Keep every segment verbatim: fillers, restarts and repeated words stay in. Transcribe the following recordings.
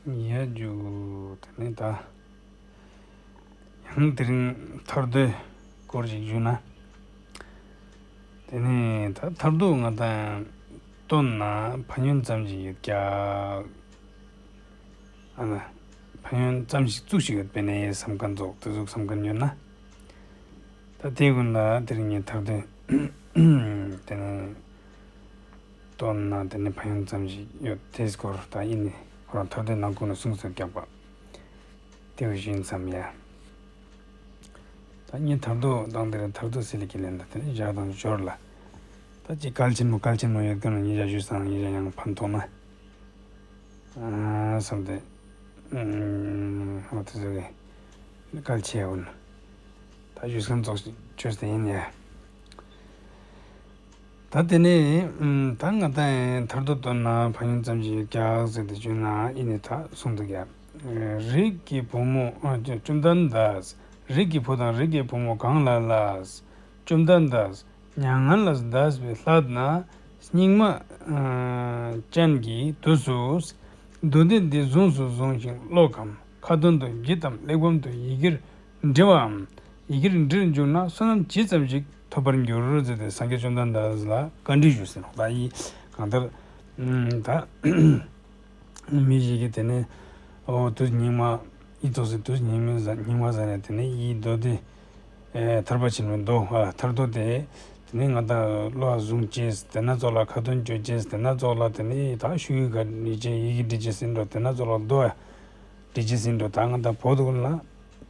ཡ་རྒྱུ་དེ་ནས་ད་ཡང་དེ་རིང་ཐར་འདོད་སྐོར་ཞིག་ཞུས་ན། དེ་ནས་ད་ཐར་འདོད་ང་དང་བཏོན་ན་ཕན་ཡོན་ཙམ་ཞིག་ཡོད་ཀྱག་ཨ་ན། ཕན་ཡོན་ཙམ་ཞིག་ཙུག་ཞིག་ཡོད་པས་ནས་བསམ་མཁན་ཙོགས་དེ་ཟུག་བསམ་མཁན་ཡོད་ན། ད་དེ་ཀུན་ལ་དེ་རིང་ངས་ཐར་འདོད་དེ་ནས་བཏོན་ན་དེ་ནས་ཕན་ཡོན་ཙམ་ཞིག་ཡོད་དེ་སྐོར་ད་ཡིན་ནས་ཁོ་རང་ཐར་འདོད་ནང་ཁུལ་ནས་གསུངས་ཚར་ཀྱག་པ། དེ་བཞིན་བསམ་ཡ། ད་ངས་ཐར་འདོད་དང་དེར་ཐར་འདོད་སི་ལི་ཀི་ལན་ད་དེ་ནས་བཞག་དང་ཞོར་ལ། ད་ཅིག་གལ་ཆེན་མོ་གལ་ཆེན་མོ་ཡོད་མཁན་ལ་ཉིན་ཞག་ཞུས་སང་ཉིན་ཞག་ཡང་ཕན་ཐོགས་ན། ཨ་བསམ་སྟེ། ཨ་དེ་ཟེར་གི། གལ་ཆེ་བ་ནི། ད་ཞུས་སང་ཙོགས་ཆོས་དེ་ཡིན་ཡ། ད་དེ་ནས་ཨུམ། ད་ང་དང་ཐར་འདོད་བཏོན་ན་ཕན་ཡོན་ཙམ་ཞིག་ཡོད་ཀྱག་ཟེར་ཏེ་བརྗོད་ན་ཨེ་ནི་ད་གསུངས་འདུག་ཀྱག་རིགས་ཀྱི་བུ་མོ་ཨ་བཅོམ་ལྡན་འདས། རིགས་ཀྱི་བུ་དང་རིགས་ཀྱི་བུ་མོ་གང་ལ་ལ། བཅོམ་ལྡན་འདས། མྱ་ངན་ལས་འདས་པའི་ལྷ་ན་སྙིགས་མ་ཨ་ཅན་གྱི་དུས་སུ། མདོ་སྡེ་འདི་གཟུངས་སུ་བཟུང་ཞིང་བློ་ཁམས་ཁ་ཏོན་དུ་བགྱིད་དམ་གླེགས་བམ་དུ་ཡི་གེར་འབྲི་བའམ། ཡི་གེར་འབྲིར་འཇུག་ན་བསོད་ནམས་ཇི་ཙམ་ཞིག་ཐོབ་པར་འགྱུར་ཟེར་ཏེ་སངས་རྒྱས་བཅོམ་ལྡན་འདས་ལ་བཀའ་འདྲི་ཞུས་ཟེར་ནོ། ད་ཡིས་གང་ལྟར་ད་མི་ཞིག་གིས་དེ་ནས་ཨོ་དུས་སྙིགས་མ་ཡིད་ཐོག་སའི་དུས་སྙིགས་མ་ཟ་སྙིགས་མ་ཟ་ནས་དེ་ནས་ཡིད་འདོད་དེ་ཨེ་ཐར་པ་ཆེན་མོའི་མདོ་ཨ་ཐར་འདོད་དེ་དེ་ནས་ང་དང་བློ་བཟུང་བྱས་དེ་ན་ཚོགས་ལ་ཁ་ཏོན་བཅོ་བྱས་དེ་ན་ཚོགས་ལ་དེ་ནས་ད་ཤུ་གུ་ག་འབྲི་བྱས་ཡི་གེ་འབྲི་བྱས་ཟིན་འགྲོ་དེ་ན་ཚོགས་ལ་མདོ་ཨ། དེ་ཅི་ཟིན་འགྲོ་ད་ང་དང་བོད་དུ་ལ།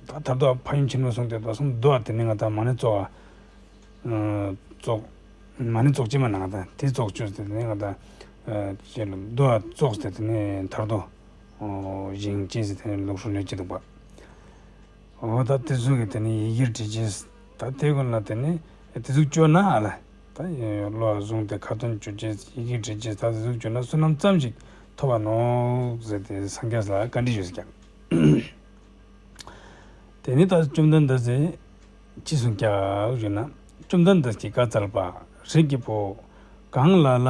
ད་ཐར་འདོད་ཕན་ཡོན་ཆེན་མོ་གསུངས་ཏེ་ད་གསུངས་འདུག་དེ་ནས་ང་དང་མ་ཎི་ཚོགས། ཨ་ཚོགས། མ་ཎི་ཚོགས་ཅི་མ་ན་ང་དང་དེ་ཚོགས་བཅོས་ཏེ་དེ་ནས་ང་དང་། ཨ་ཅེ་ལ་འདུག་ཚོགས་ཏེ་དེ་ནས་ཐར་འདོད། ཨོ་བཞེངས་ཅི་ཟེར་དེ་ནས་ལུགས་སྲོལ་ལས་ཅི་འདུག་པ། འོ་ད་དེ་ཚོ་གི་དེ་ནས་ཡི་གེར་བྲིས་ཅི། ད་དེ་ཀུན་ལ་དེ་ནས་དེ་ཚོ་བཅོས་ན་ཨ་ལ། ད་བློ་བཟུང་སྟེ་ཁ་ཏོན་བཅོ་ཅི་ཡི་གེར་བྲིས་ཅི་ད་དེ་ཚོ་བཅོས་ན་བསོད་ནམས་ཙམ་ཞིག་ཐོབ་པ་ནོག་ཟེར་ཏེ་སངས་རྒྱས་ལ་བཀའ་འདྲི་ཞུས་ཀྱང་། དེ་ནས་ད་བཅོམ་ལྡན་འདས་ཟེར་ཅི་གསུངས་ཀྱག་ཞུས་ན། བཅོམ་ལྡན་འདས་ཀྱིས་བཀའ་སྩལ་པ། རིགས་ཀྱི་བུ། གང་ལ་ལ།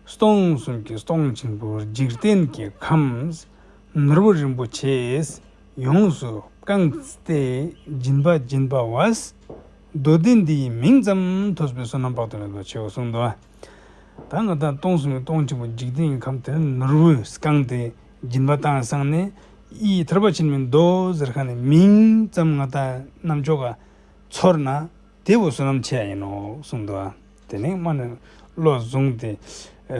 སྟོང་གསུམ་གྱི་སྟོང་ཆེན་པོའི་འཇིག་རྟེན་གྱི་ཁམས་ནོར་བུ་རིན་པོ་ཆེས་ཡོངས་སུ་བཀང་སྟེ་སྦྱིན་པ་སྦྱིན་པ་བས། མདོ་སྡེ་འདིའི་མིང་ཙམ་ཐོས་པའི་བསོད་ནམས་དཔག་ཏུ་མེད་པ་ཆེའོ་གསུངས་འདུག་ད་ང་དང་སྟོང་གསུམ་གྱི་སྟོང་ཆེན་པོ་འཇིག་རྟེན་གྱི་ཁམས་དེར་ནོར་བུས་བཀང་སྟེ་སྦྱིན་པ་བཏང་སང་ནས་ཨི་ཐར་པ་ཆེན་མོའི་མདོ་ཟེར་ཁ་ནས་མིང་ཙམ་ང་དང་རྣམ་ཅོག་ག་ཚོར་ན་དེ་བོ་བསོད་ནམས་ཆེ་ཡ་ཡིན་ནོ་གསུངས་འདུག་དེ་ནས་མ་ནས་བློ་བཟུང་སྟེ་ཨ་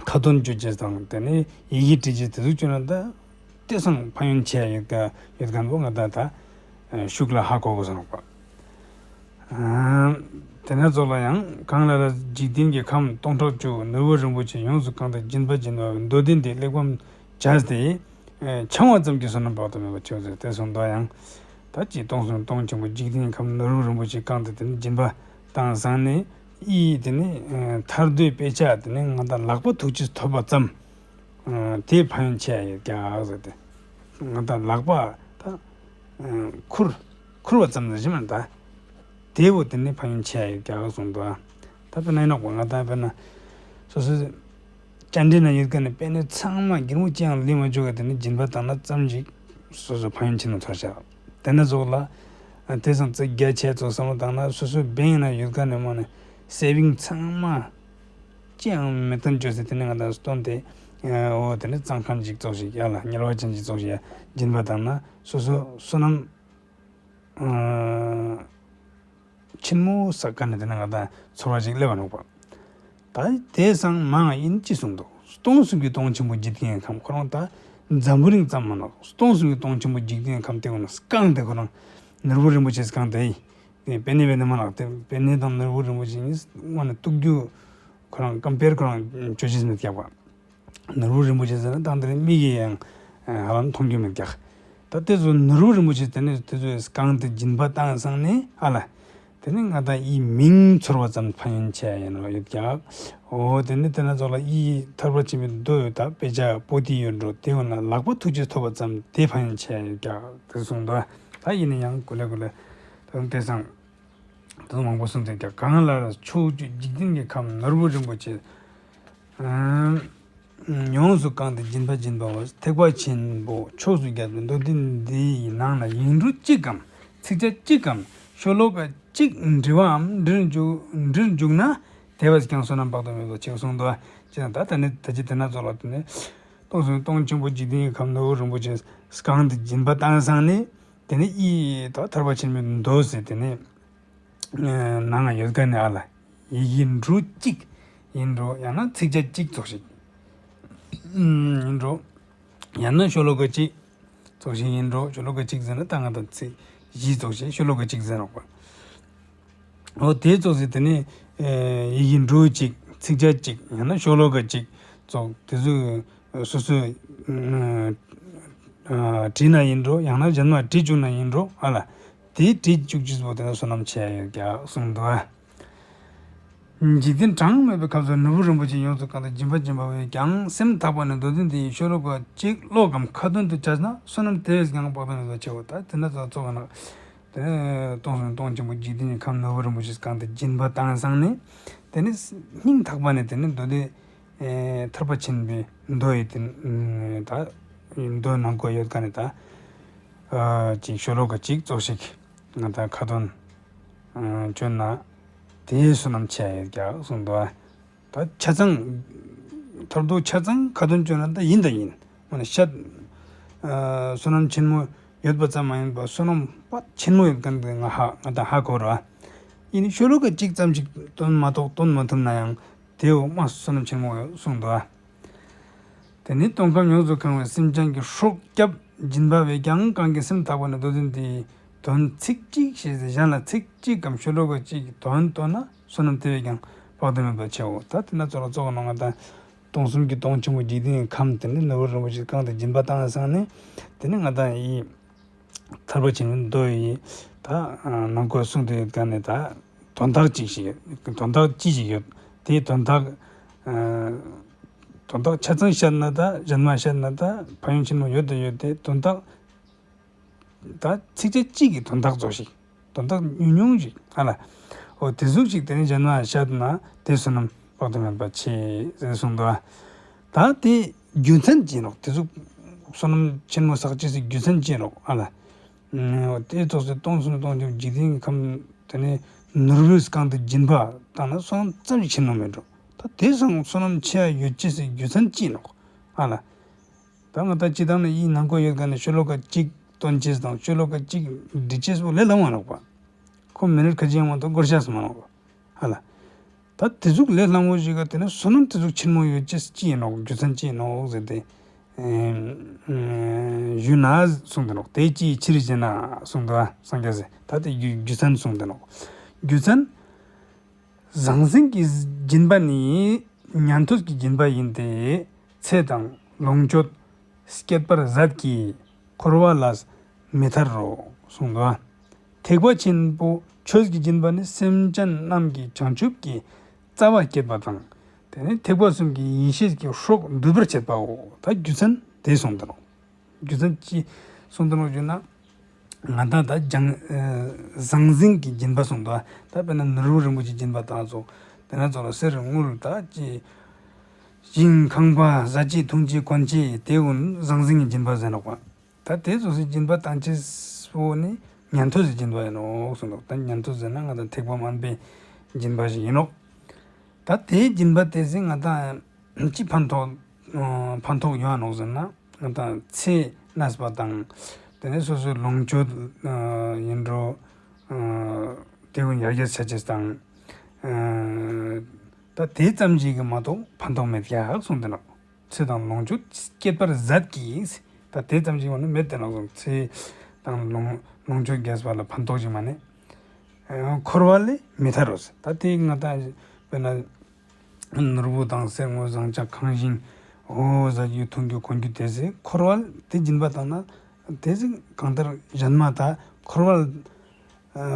ཁ་ཏོན་བཅོ་ཅེས་དང་དེ་ནས་ཡི་གེ་བྲིས་ཅེས་དེ་ཚོ་བཅོས་ན་ད། དེ་སང་ཕན་ཡོན་ཆེ་ཡོད་ཀ་ཡོད་མཁན་པོ་ང་ད་ད་ཤུགས་ལ་ཧ་གོ་དགོས་སོང་པ། དེ་ནས་ཚོགས་ལ་ཡང་གང་ལ་ལ་འཇིག་རྟེན་གྱི་ཁམས་སྟོང་ཕྲག་བཅུ་ནོར་བུ་རིན་པོ་ཆེ་ཡོངས་སུ་བཀང་སྟེ་སྦྱིན་པ་སྦྱིན་པ་མདོ་སྡེ་འདི་གླེགས་བམ་བྱས་ཏེ་འཆང་བ་ཙམ་གྱིས་བསོད་ནམས་དཔག་ཏུ་མེད་པ་ཆེ་བ་ཟེར་དེ་སོང་དོ་ཡང་ད་ཅི་སྟོང་གསུམ་སྟོང་ཆེན་པོ་འཇིག་རྟེན་གྱི་ཁམས་ནོར་བུ་རིན་པོ་ཆེ་བཀང་སྟེ་དེ་ནས་སྦྱིན་པ་བཏང་སང་ནས་ཨི་དེ་ནས་ཐར་འདོད་དཔེ་ཆ་དེ་ནས་ང་ད་ལག་པ་ཐུག་ཅིག་ཐོབ་པ་ཙམ། དེ་ཕན་ཡོན་ཆེ་ཡོད་ཀྱག་ཟེར་ཏེ། ང་ད་ལག་པ་ད་ཁུར་ཁུར་བ་ཙམ་ཟེར་ཞིག་མ་ད། དེ་བོ་དེ་ནི་ཕན་ཡོན་ཆེ་ཡོད་ཀྱག་གསུངས་འདུག་ད་དཔེར་ན་ཡིན་ནོག་པ་ང་ད་དཔེར་ན་སོ་སོའི་བཅར་འདྲི་ན་ཡོད་མཁན་ནི་དཔེ་ནི་ཚང་མ་སྒེར་མོ་ཅི་ཡང་ལས་མ་བཅུག་གི་དེ་ནི་སྦྱིན་པ་བཏང་ན་ཙམ་ཞིག་སོ་སོ་ཕན་ཡོན་ཆེ་ན་ཚོར་ཤག་དེ་ནི་ཚོགས་ལ་དེ་སང་ཙི་རྒྱ་ཆེ་ཚོགས་བསམ་བློ་བཏང་ན་སོ་སོའི་བེང་ན་ཡོད་མཁན་ནི་མ་ནི་སེ་བིང་ཚང་མ། ཅི་ཡང་མི་སྟོན་བཅོས་ཟེར་དེ་ནས་ང་དང་སྟོན་ཏེ། འོ་དེ་ནས་གཙང་ཁང་ཅིག་ཙོགས་ཤིག་ཡ་ལ་དམྱལ་བ་ཅན་ཅིག་ཙོགས་ཤིག་ཡ་སྦྱིན་པ་བཏང་ན་སོ་སོ་བསོད་ནམས་ཆེན་མོ་བསགས་ཀ་ནས་དེ་ནས་ང་དང་ཚོར་བ་ཅིག་སླེབས་པ་ནོག་པ། ད་དེ་སང་མང་ཡིན་ཅི་གསུངས་འདུག་སྟོང་གསུམ་གྱི་སྟོང་ཆེན་པོ་འཇིག་རྟེན་ཁམས་ཁོ་རང་ད་འཛམ་བུ་གླིང་ཙམ་མ་ནོག་སྟོང་གསུམ་གྱི་སྟོང་ཆེན་པོ་འཇིག་རྟེན་ཁམས་དེ་ཁོ་ན་བཀང་སྟེ་ཁོ་རང་ནོར་བུ་རིན་པོ་ཆེ་བཀང་སྟེ། དེ་པེ་ནེ་པེ་ནེ་མ་ལགས་དེ་པེ་ནེ་དང་ནོར་བུ་རིན་པོ་ཆེ་གཉིས་དངོས་ནས་གཏུག་རྒྱུ་ཁོ་རང་ཀམ་པེར་ཁོ་རང་བཅོ་ཆེས་མེད་ཀྱག་པ། ནོར་བུ་རིན་པོ་ཆེ་ཟེར་ན་དང་དེ་རིང་མིག་གིས་ཡང་ཧ་ལམ་མཐོང་རྒྱུ་མེད་ཀྱག་ད་དེ་ཚོ་ནོར་བུ་རིན་པོ་ཆེ་དེ་ནས་དེ་ཚོས་བཀང་སྟེ་སྦྱིན་པ་བཏང་སང་ནས་ཨ་ལ། དེ་ནས་ང་དང་ཡི་མིང་ཚོར་བ་ཙམ་ཕན་ཡོན་ཆེ་ཡ་ཡིན་ནོ་ཡོད་ཀྱག་འོ་དེ་ནས་དེ་ན་ཚོགས་ལ་ཡི་ཐར་པ་ཆེན་པོའི་མདོ་ཡོད་ད་དཔེ་ཆ་པོ་ཏི་ཡོད་འགྲོ་དེ་འོ་ན་ལག་པ་ཐུག་ཅིག་ཐོབ་པ་ཙམ་དེ་ཕན་ཡོན་ཆེ་ཡ་ཡོད་ཀྱག་དེ་གསུངས་འདུག་ད་ཡིན་ན་ཡང་གོ་ལེ་གོ་ལེ་ད་དེ་སང་། དེ་མང་པོ་གསུངས་ཏེ་ཀྱང་གང་ལ་ཕྱོགས་བཅུའི་འཇིག་རྟེན་གྱི་ཁམས་ནོར་བུ་རིན་པོ་ཆེ། ཨམ། ཡོངས་སུ་བཀང་སྟེ་སྦྱིན་པ་སྦྱིན་པའོ། ཐེག་པ་ཆེན་པོ་ཕྱོགས་སུ་བརྒྱབ་པའི་མདོ་སྡེ་འདི་ཡི་ནང་ན་ཡིག་འབྲུ་གཅིག་གམ་ཚིགས་བཅད་གཅིག་གམ་ཤོ་ལོ་ཀ་གཅིག་འབྲི་བའམ་འབྲིར་འཇུག་འབྲིར་འཇུག་ན་དེ་བས་ཀྱང་བསོད་ནམས་དཔག་ཏུ་མེད་པ་ཆེ་གསུངས་འདུག་ཅེས་དང་། ད་ནི་ད་ཅི་དེ་ན་ཚོགས་ལ་དེ་ནི་སྟོང་གསུམ་སྟོང་ཆེན་པོ་འཇིག་རྟེན་གྱི་ཁམས་ནོར་བུ་རིན་པོ་ཆེ་བཀང་སྟེ་སྦྱིན་པ་བཏང་སང་ནི། དེ་ནི་ཨི་ད་ཐར་པ་ཆེན་པོའི་མདོ་ཟེར་དེ་ནི་ནང་ཡོད་མཁན་ནི་ཨ་ལ་ཡི་གེ་འབྲུ་གཅིག་ཡིན་འགྲོ། ཡང་ན་ཚིགས་བཅད་གཅིག་ཙོགས་ཤིག་ཡིན་འགྲོ། ཡང་ན་ཤོ་ལོ་ཀ་གཅིག་ཙོགས་ཤིག་ཡིན་འགྲོ། ཤོ་ལོ་ཀ་གཅིག་ཟེར་ན་ད་ང་དང་ཚིག་བཞི་ཙོགས་ཤིག་ཤོ་ལོ་ཀ་གཅིག་ཟེར་རོགས་པ། འོ་དེ་ཙོགས་ཟེར་དེ་ནི་ཡི་གེ་འབྲུ་གཅིག་ཚིགས་བཅད་གཅིག་ཡང་ན་ཤོ་ལོ་ཀ་གཅིག་ཙོགས་དེ་ཚོ་སོ་སོས་བྲིས་ན་ཡིན་འགྲོ། ཡང་ན་གཞན་མ་བྲིས་བཅུག་ན་ཡིན་འགྲོ་ཨ་ལ། དེ་བྲིས་བཅུག་ཅེས་པོ་དེ་ལ་བསོད་ནམས་ཆེ་ཡ་ཡོད་ཀྱག་གསུངས་འདུག་འཇིག་རྟེན་གྲངས་མེད་པའི་ཁམས་སུ་ནོར་བུ་རིན་པོ་ཆེ་ཡོངས་སུ་བཀང་སྟེ་སྦྱིན་པ་སྦྱིན་པ་བས་ཀྱང་སེམས་ཐག་པ་ནས་མདོ་དོན་དེ་ཡི་ཤོ་ལོ་ཀ་གཅིག་ཀློག་གམ་ཁ་ཏོན་དུ་བྱས་ན་བསོད་ནམས་དེ་བས་ཀྱང་དཔག་ཏུ་མེད་པ་ཆེའོ། ད་དེ་ན་ཚོགས་ཚོགས་ན། དེ་ནས་སྟོང་གསུམ་སྟོང་ཆེན་པོ་འཇིག་རྟེན་གྱི་ཁམས་ནོར་བུ་རིན་པོ་ཆེ་བཀང་སྟེ་སྦྱིན་པ་བཏང་སང་ནས། དེ་ནས་སྙིང་ཐག་པ་ནས་དེ་ནས་མདོ་སྡེ་ཐར་པ་ཆེན་པོའི་མདོ་ཡི་དེ་ད་མདོ་ནང་བཀོད་ཡོད་མཁན་ནི་ད་ཅིག་ཤོ་ལོ་ཀ་གཅིག་ཙོགས་ཤིག་ང་ད་ཁ་ཏོན་བཅོས་ན་དེའི་བསོད་ནམས་ཆེ་ཡོད་ཀྱག་གསུངས་འདུག་ད་ཆ་ཚང་མཐར་ཐུག་ཆ་ཚང་ཁ་ཏོན་བཅོས་ན་ད་ཡིན་ད་ཡིན། འོ་ན་ཤ་བསོད་ནམས་ཆེན་མོ་ཡོད་པ་ཙམ་མ་ཡིན་པར་བསོད་ནམས་དཔག་ཆེན་མོ་ཡོད་མཁན་དེ་ང་ཧ་ང་ད་ཧ་གོ་ར། ཡིན་ནི་ཤོ་ལོ་ཀ་གཅིག་ཙམ་ཞིག་བཏོན་མ་གཏོགས་བཏོན་མ་ཐུབ་ན་ཡང་དེའོ་མ་བསོད་ནམས་ཆེན་མོ་ཡོད་གསུངས་འདུག་དེ་ནི་སྟོང་ཁམས་ཡོངས་སུ་གང་བའི་སེམས་ཅན་གྱི་སྲོག་སྐྱབས་སྦྱིན་པ་བས་ཀྱང་གང་གིས་སེམས་ཐག་པ་ནས་མདོ་དོན་དེའི་དོན་ཚིག་གཅིག་ཤེས་ཏེ་གཞན་ལ་ཚིག་གཅིག་གམ་ཤོ་ལོ་ཀ་གཅིག་གི་དོན་བཏོན་ན་བསོད་ནམས་དེ་བས་ཀྱང་དཔག་ཏུ་མེད་པ་ཆེའོ། ད་དེ་ན་ཚོགས་ལ་ཚོགས་ནང་ང་དང་སྟོང་གསུམ་གྱི་སྟོང་ཆེན་པོ་འཇིག་རྟེན་གྱི་ཁམས་དེ་ནི་ནོར་བུ་རིན་པོ་ཆེ་བཀང་སྟེ་སྦྱིན་པ་བཏང་སང་ནས། དེ་ནི་ང་དང་ཡི་ཐར་པ་ཆེན་པོའི་མདོ་ཡི་ད་ནང་བཀོད་གསུངས་ཏེ་ཡོད་མཁན་ནི་ད་དོན་དག་ཅིག་ཞིག་ཡོད། དོན་དག་ཅི་ཞིག་ཡོད། དེའི་དོན་དག་དོན་དག་ཆ་ཚང་བཤད་ན་ད་གཞན་མ་བཤད་ན་ད་ཕན་ཡོན་ཆེན་མོ་ཡོད་དང་ཡོད་དེ། དོན་དག་ད་ཚིགས་བཅད་གཅིག་གི་དོན་དག་ཙོགས་ཤིག་དོན་དག་ཉུང་ཉུང་ཞིག་ཨ་ལ། འོ་དེ་ཟུག་ཅིག་དེ་ནི་གཞན་མ་བཤད་ན་དེ་བསོད་ནམས་དཔག་ཏུ་མེད་པ་ཆེ་ཟེར་གསུངས་འདུག་ད་དེ་རྒྱུ་མཚན་ཅི་ཡིན་ནོག་དེ་ཟུག་བསོད་ནམས་ཆེན་མོ་བསགས་ཅེས་སི་རྒྱུ་མཚན་ཅི་ཡིན་ནོག་ཨ་ལ། འོ་དེ་ཙོགས་སི་སྟོང་གསུམ་སྟོང་ཆེན་འཇིག་རྟེན་གྱི་ཁམས་དེ་ནི་ནོར་བུས་བཀང་སྟེ་སྦྱིན་པ་བཏང་ན་བསོད་ནམས་ཙམ་ཞིག་ཆེ་ནོ་མེད་འགྲོ། ད་དེ་སང་བསོད་ནམས་ཆེ་ཡ་ཡོད་ཅེས་སི་རྒྱུ་མཚན་ཅི་ཡིན་ནོག་ཨ་ལ། ད་ང་ད་སྤྱིར་བཏང་ནས་ཡིན་ནང་བཀོད་ཡོད་མཁན་ནི་ཤོ་ལོ་ཀ་གཅིག་སྟོན་ཅེས་དང་ཤོ་ལོ་ཀ་གཅིག་འབྲི་ཅེས་པོ་ལས་སླ་མོ་ནོག་པ། ཁོ་མི་ནིཊ་ཁ་ཅིག་ཡང་མ་གཏོགས་འགོར་ཤག་སི་མ་ནོག་པ། ཧ་ལ། ད་དེ་ཟུག་ལས་སླ་མོ་ཞིག་ག་དེ་ནི་བསོད་ནམས་དེ་ཟུག་ཆེན་མོ་ཡོད་ཅེས་ཅི་ཡིན་ནོག་རྒྱུ་མཚན་ཅི་ཡིན་ནོག་ཟེར་ཏེ། ཞུས་ན་གསུངས་ཏེ་ནོག་དེ་ཅིའི་ཕྱིར་ཞེ་ན་གསུངས་ཏེ་སངས་རྒྱས་ཟེར་ད་དེ་རྒྱུ་རྒྱུ་མཚན་གསུངས་ཏེ་ནོག་རྒྱུ་མཚན། ཟང་ཟིང་གི་སྦྱིན་པ་ནི་ཉན་ཐོས་ཀྱི་སྦྱིན་པ་ཡིན་ཏེ། ཚེ་དང་ལོངས་སྤྱོད་བསྐྱེད་པར་ཟད་ཀྱི་འཁོར་བ་ལས་མི་ཐར་རོ་གསུངས་འདུག་ཐེག་པ་ཆེན་པོ་ཆོས་ཀྱི་སྦྱིན་པ་ནི་སེམས་ཅན་རྣམས་ཀྱི་བྱང་ཆུབ་ཀྱི་རྩ་བ་བསྐྱེད་པ་དང་། དེ་ནས་ཐེག་པ་གསུམ་གྱི་ཡེ་ཤེས་ཀྱི་སྲོག་འདུལ་བར་བྱེད་པའོ། ད་རྒྱུ་མཚན་དེ་གསུངས་འདུག་རྒྱུ་མཚན་ཅི་གསུངས་འདུག་ཞུ་ན། ང་དང་ད་སྦྱང་ཟང་ཟིང་གི་སྦྱིན་པ་གསུངས་འདུག་ད་དཔེར་ན་ནོར་བུ་རིན་པོ་ཆེ་སྦྱིན་པ་བཏང་ཚོ། དེ་ན་ཚོ་ལ་གསེར་དངུལ་ད་ཅི། ཞིང་ཁང་པ་བཟའ་ཆས་འཐུང་ཆས་གོན་ཆས་དེ་ཀུན་ཟང་ཟིང་གི་སྦྱིན་པ་ཟེར་ནོག་པ། ད་དེ་ཚོ་སི་སྦྱིན་པ་བཏང་ཆེས་པོ་ནི་ཉན་ཐོས་སི་སྦྱིན་པ་ཡིན་ནོག་གསུངས་འདུག་ད་ཉན་ཐོས་ཟེར་ན་ང་དང་ཐེག་པ་དམན་པའི་སྦྱིན་པ་ཞིག་ཡིན་ནོག་ད་དེའི་སྦྱིན་པ་དེ་སི་ང་དང་ཅི་ཕན་ཐོགས་ཕན་ཐོགས་ཡོང་ནོག་ཟེར་ན། ང་དང་ཚེ་གནས་པ་དང་། དེ་ནས་སོ་སོའི་ལོངས་སྤྱོད་ཡིན་འགྲོ། དེ་ཀུན་ཡར་རྒྱས་ཆ་ཅེས་དང་། ད་དེ་ཙམ་ཞིག་གིས་མ་གཏོགས་ཕན་ཐོགས་མེད་ཀྱག་གསུངས་ཏེ་ནོག་ཚེ་དང་ལོངས་སྤྱོད་བསྐྱེད་པར་ཟད་ཀྱི། ད་དེ་ཙམ་ཞིག་མ་ནི་མེད་དེ་ནོག་གསུངས། ཚེ་དང་ལོངས་ལོངས་སྤྱོད་རྒྱས་པ་ལ་ཕན་ཐོགས་ཤིག་མ་ནི། འཁོར་བ་ལས་མི་ཐར་རོ། ད་དེ་ང་དང་དཔེར་ན། ནོར་བུ་དང་གསེར་དངུལ་ཟངས་ལྕགས་ཁང་ཞིང་། འོ་བཟའ་རྒྱུ་འཐུང་རྒྱུ་གོན་རྒྱུ་དེ་ཟེར་འཁོར་བ་དེ་སྦྱིན་པ་བཏང་ན། དེ་ཟེར་གང་ལྟར་གཞན་མ་ད་འཁོར་བ།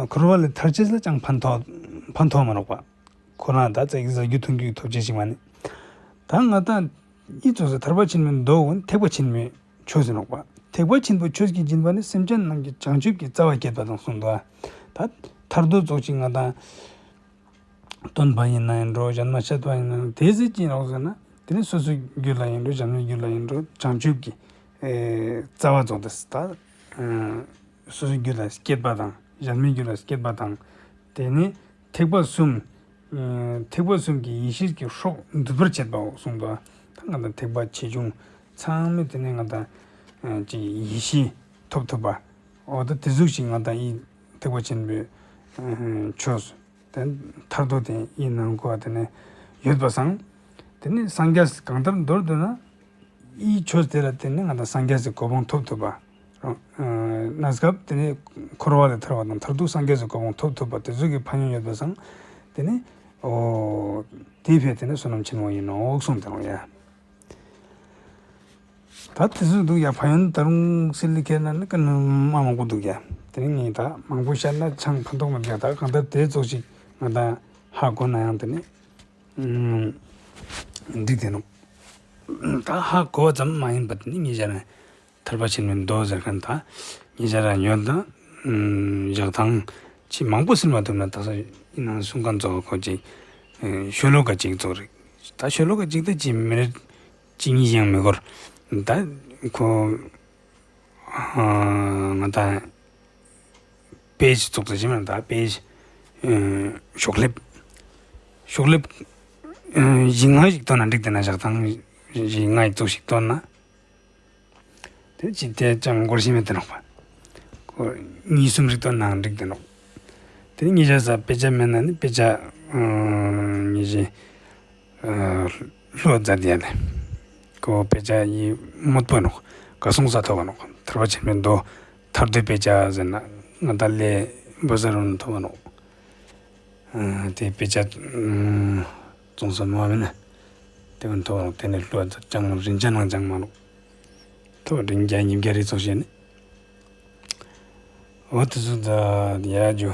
འཁོར་བ་ལས་ཐར་ཅེས་ལ་ཅང་ཕན་ཐོགས་ཕན་ཐོགས་མ་ནོག་པ། ཁོ་རང་ད་ཙག་གི་བཟའ་རྒྱུ་འཐུང་རྒྱུ་ཐོབ་ཅེས་ཤིག་མ་ནི། ད་ང་དང་ཨི་ཙོགས་སི་ཐར་པ་ཆེན་མོའི་མདོ་ཀུན་ཐེག་པ་ཆེན་མོའི་ཆོས་ཟེར་ནོག་པ། ཐེག་པ་ཆེན་པོའི་ཆོས་ཀྱི་སྦྱིན་པ་ནི་སེམས་ཅན་རྣམས་ཀྱི་བྱང་ཆུབ་ཀྱི་རྩ་བ་བསྐྱེད་པ་དང་གསུངས་འདུག་ད་ཐར་འདོད་ཙོགས་ཤིག་ང་དང་། སྟོན་པ་ཡིན་ན་ཡིན་འགྲོ། གཞན་མ་བཤད་པ་ཡིན་ན་དེ་ཟེར་ཅི་ཡིན་ནོག་ཟེར་ན། དེ་ནས་སོ་སོའི་རྒྱུད་ལ་ཡིན་འགྲོ། གཞན་མའི་རྒྱུད་ལ་ཡིན་འགྲོ། བྱང་ཆུབ་ཀྱི་ཨེ་རྩ་བ་རྫོགས་ཏེ་ད་ཨ་སོ་སོའི་རྒྱུད་ལ་སྐྱེས་པ་དང་། གཞན་མའི་རྒྱུད་ལ་སྐྱེས་པ་དང་། དེ་ནས་ཐེག་པ་གསུམ། ཨ་ཐེག་པ་གསུམ་གྱི་ཡེ་ཤེས་ཀྱི་སྲོག་འདུས་པར་བྱེད་པའོ་གསུངས་འདུག་ད་ང་དང་ཐེག་པ་ཆེ་ཆུང་ཚང་མས་དེ་ནས་ང་དང་ཨ་ཅིག་ཡེ་ཤེས་ཐོབ་ཐུབ་པ། འོ་ད་དེ་ཟུག་ཞིག་ང་དང་ཨི་ཐེག་པ་ཆེན་པོའི་ཨ་ཆོས་དེ་མཐར་ཐུག་དེ་ཡིན་ནང་གོ་བ་དེ་ནས་ཡོད་པ་སང་། དེ་ནས་སངས་རྒྱས་གང་ལྟར་མདོར་བསྡུ་ན། ཨི་ཆོས་དེ་ལ་བརྟེན་ནས་ང་དང་སངས་རྒྱས་སི་གོ་འཕང་ཐོབ་ཐུབ་པ། ཨ་གནས་སྐབས་དེ་ནས་འཁོར་བ་ལས་ཐར་བ་དང་མཐར་ཐུག་སངས་རྒྱས་སི་གོ་འཕང་ཐོབ་ཐུབ་པ་དེ་ཚོ་གི་ཕན་ཡོན་ཡོད་པ་སང་། དེ་ནས་འོ་དེའི་ཕན་དེ་ནས་བསོད་ནམས་ཆེན་མོ་ཡིན་ནོ་གསུངས་དེ་རང་ཡ། ད་དེ་ཚོ་འདུག་ཡ། ཕན་ཡོན་ད་རུང་སིལ་ལི་ཁེ་ན་ནི་ཀ་ནི་མ་མང་པོ་འདུག་ཡ། དེ་ནི་ངས་ད་མང་པོ་བཤད་ན་ཆང་ཕན་ཐོགས་མི་འདུག་ཡ། ད་གང་ལྟར་དེ་ཙོགས་ཞིག་ང་ད་ཧ་གོ་ན་ཡང་དེ་ནི་འགྲིག་དེ་ནོ། ད་ཧ་གོ་བ་ཙམ་མ་ཡིན་པ་དེ་ནི་ངེད་ཅག་རང་ཐར་པ་ཆེན་མོའི་མདོ་ཟེར་མཁན་ད་ངེད་ཅག་རང་ཡོད་ད། ཞག་དང་ཅི་མང་པོ་ཟེར་མ་ཐུབ་ན། ད་ས་ཡིན་ནང་གསུང་མཁན་ཙོགས་ཁོ་ཅིག་ཤོ་ལོ་ཀ་གཅིག་ཙོགས་རེད། ད་ཤོ་ལོ་ཀ་གཅིག་ད་ཅི་མི་རེད། གཅིག་གཉིས་ཡང་མི་འགོར། ད་ཁོ་ང་ད་པེ་ཇི་བཙུགས་ད་ཅི་མ་ད་པེ་ཇི་ཤོག་ལེབ་ཤོག་ལེབ་བཞི་ལྔ་ཞིག་བཏོན་ན་འགྲིག་དེ་ན། ཞག་དང་བཞི་ལྔ་ཞིག་བཙུགས་ཤིག་བཏོན་ན། དེ་ཅི་དེ་ཅང་འགོར་ཤེས་མེད་དེ་ནོག་པ། ཁོ་གཉིས་གསུམ་རིག་ཏོ་ནང་འགྲིག་དེ་ནོག་དེ་ནི་ཉེ་ཆར་ས་དཔེ་ཆ་མེད་ན་ནི་དཔེ་ཆ་ཉེ་ཆེ་ལྷོ་མཛད་དེ་ཡ་ལེ། ཁོ་དཔེ་ཆ་ཡི་མོད་པོ་ནོག་ག་སོང་ས་ཐོག་ནོག་ཐར་པ་ཆེན་པོའི་མདོ་ཐར་འདོད་དཔེ་ཆ་ཟེར་ན་ང་ད་ལེ་བོ་ས་རུ་ནི་ཐོག་ནོག་དེ་དཔེ་ཆ་བཙོང་ས་མ་མེད་ན་དེ་བོ་ཐོག་ནོག་དེ་ནི་ལྷོ་མཛད་ཅང་རིན་ཆ་ནང་ཅང་མ་ནོག་ཐོག་རིན་རྒྱ་ཉིས་བརྒྱ་རེ་ཙོགས་བྱས་ནས། འོ་དེ་ཚོ་ད་ཡ་རྒྱུ།